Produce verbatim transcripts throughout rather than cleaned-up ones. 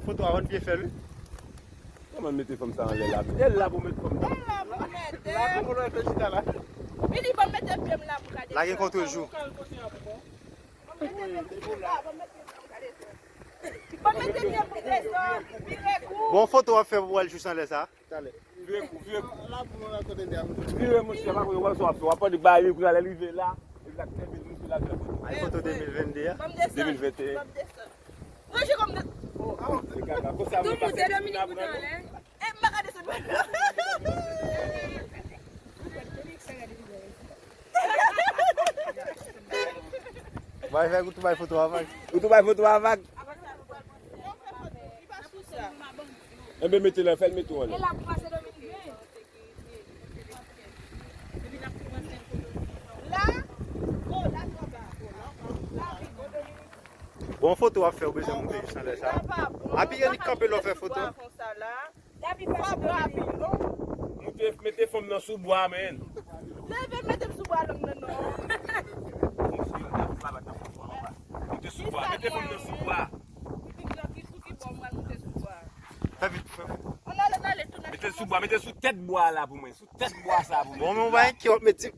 Foto a, ann byen fè l, wi. Kòman mete fanm sa anlè la? E la pou met fanm nan. E la pou mete. La pou mwen fè chita la. Vini, ban m mete pye m la pou gade. La gen kontrejou. Ban m mete pye m la, ban m mete pye m la pou gade sa. Ban m mete pye m pou desann, vire kou. Bon, foto w ap fè pou w al jis anlè sa. Talè. Vire kou, vire kou. La pou mwen rakonte de a. Vire, monchè, pa konn wè sa w ap fè. W ap pale bagay, epi lè l rive la, epi l ap kenbe l, monchè, l ap fè foto. Ay, foto de mil vennde a. Ban m desann. De mil venteyen. Ban m desann. Manje kòm de. Oh, ah, ok. Tout moun se Dominik pou tan lè. E m pa ka desann mwen. Bay, fè ou tou bay foto a vag. Ou tou bay foto a vag. Enben, mete la, fè l mete w anlè. E la pou pase Dominik. La? Oh, la twò ba. Bon, foto w ap fè, ou bezwen moute jis anlè sa. Apiye li kanpe lè w fè foto. Moute, mete fanm nan sou bwa, men. Leve, mete m sou bwa, long nan non. Moute sou bwa, mete fanm nan sou bwa. Pitit nan ki sou ki bò, m pral moute sou bwa. Fè vit, fè vit. Ann ale, ann ale, tounen. Mete l sou bwa, mete l sou tèt bwa la pou mwen. Tèt bwa sa pou mwen. Bon, men w pa gen ki w ap mete.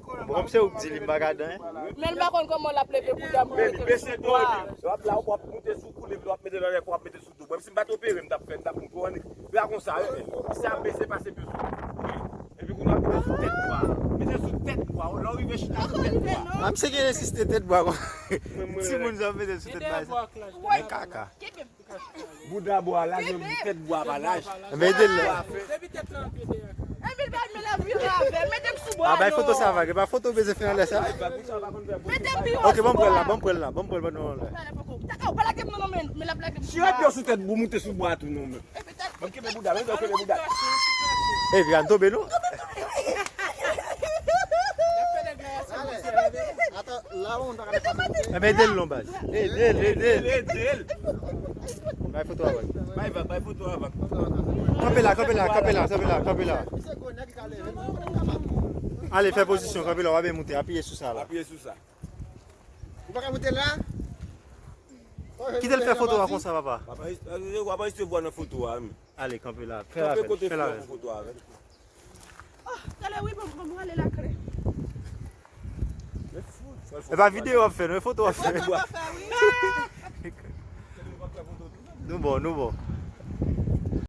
Bon, kòm se ou k di li, m pa ka dan, en. Men l pa konn kòman l ap leve bouda pou mete l sou bwa. Lè w ap la, w ap moute sou kou, lè w ap mete l anlè, w ap mete sou do. Bon, si m pa t opere, m t ap fè, m t ap moute w annik. Fè a konsa, wi. Sa bese pase pye sou. Epi kounye a, mete sou tèt bwa. Mete sou tèt bwa. Lè w rive chita sou tèt bwa. A, misye gen ensiste tèt bwa kon. Timoun sa mete sou tèt bwa. Men kaka. Bouda bwa laj, men tèt bwa pa laj. Men ede l la. Depi tèt lan ap ede a. Epi l bay men l ap vire avè l. Mete m sou bwa. A, bay foto sa vag. E pa foto bezwen fè anlè sa. Mete m pi wo. Ok, ban m pran l la, ban m pran l la, ban m pran l pandan w la. Ou pa lage m non, non, men, men l ap lage m sou bwa. Chire pye w sou tèt bou, moute sou bwa tou non, men. Ban m kenbe bouda, ban m kenbe bouda. Epi a n tonbe non. Ata, la ou ta ka fè sa. Enben, ede l non, baz. Ede l, ede l. Ede l. Bay foto a vag. Bay vag, bay foto a vag. Kanpe la, kanpe la, kanpe la, kanpe la, kanpe la. Ale, fè pozisyon, kanpe la, w ap byen moute, apiye sou sa la. Apiye sou sa. Ou pa ka moute la? Kite l fè foto a konsa, papa. Papa, w ap anrejistre vwa nan foto a, men. Ale, kanpe la. Fè la, fè la. Foto a, men. Oh, talè wi, bon, bon, bon, ale lakle. E pa videyo w ap fè, non, e foto w ap fè. Foto w ap fè, wi. Nou bon, nou bon.